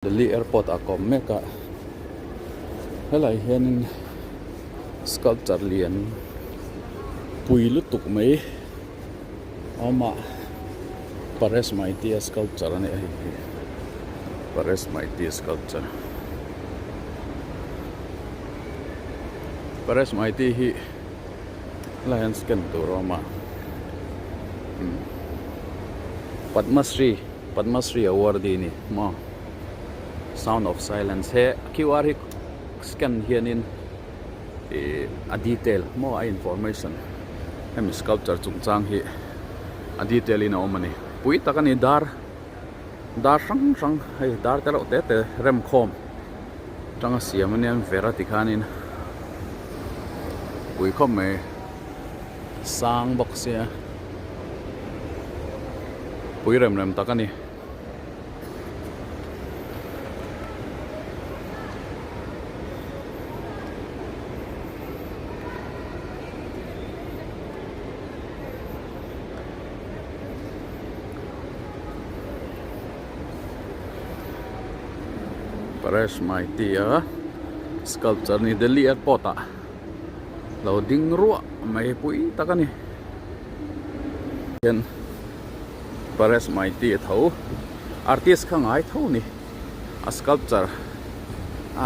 Delhi airport ah ka awm mek a helai hianin sculpture lian pui lutuk mai a awm a Paresh Maity a sculpture a ni a hei hi Paresh Maity sculpture Paresh Maity hi helai hian scan tur a awm a Padma Shri. Padma Shri award a ni maw sound of silence he Q R hi scan hianin ih a detail maw a information hemi sculpture chungchang hi a detail in a awm a ni pui tak a ni dar dar hrang hrang hei dar te reuh te te rem khawm tanga siam ania vera tikhanin pui khawp mai. Sang bawk sia pui rem rem tak a ni. Paresh Maity a sculpture ni Delhi airport ah. Lo ding ruah mai pui tak a ni. Hian Paresh Maity a tho artist kha ngai tho ni a sculpture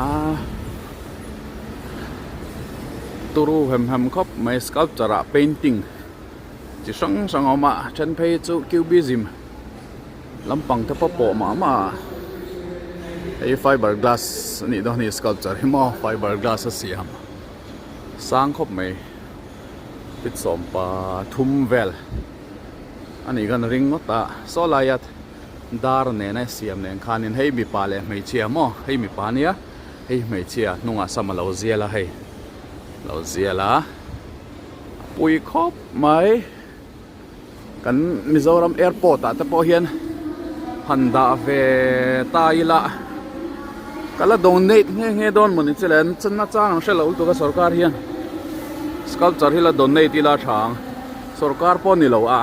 a turu hem hem khawp mai sculpture ah painting chi hrang hrang a awm a then phei chu cubism lampang te pawh pawh mah mah a hei fiber glass a nih dawn a ni sculpture hi maw fiber glass a siam sang khawp mai feet 13 vel a nih khan ring ngawt a saw laia dar nena siam nen khanin hei mipa leh hmeichhia maw hei mipa ania hei hmeichhia hnungah sam a lo zial a hei lo zial a a pui khawp mai. Kan Mizoram airport ah te pawh hian han dah ve ta ila ka la donate nghe nghe dawn mawni che le an channa chang an hrelo lutuk a sorkar hian sculpture hi la donate ila tha ang sorkar pawh ni lo a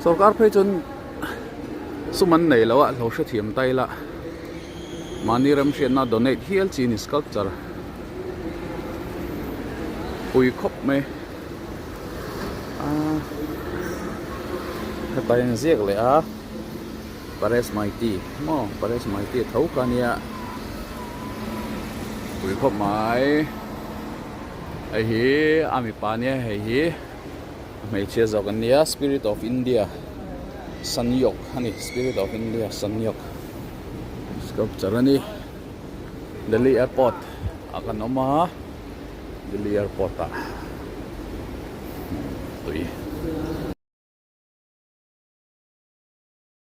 sorkar phei chuan sum an nei lo a lo hrethiam ta ila mahni remhriatna donate hial chi a ni sculpture pui khawp mai. Hepa hian a ziak leh a Paresh Maity maw Paresh Maity a tho kha ania pui khawp mai hei hi a mipa ania hei hi hmeichhia zawk an nia Spirit of India Sanyog a ni Spirit of India Sanyog sculpture a ni Delhi airport ah kan awm a. Delhi airport ah tui.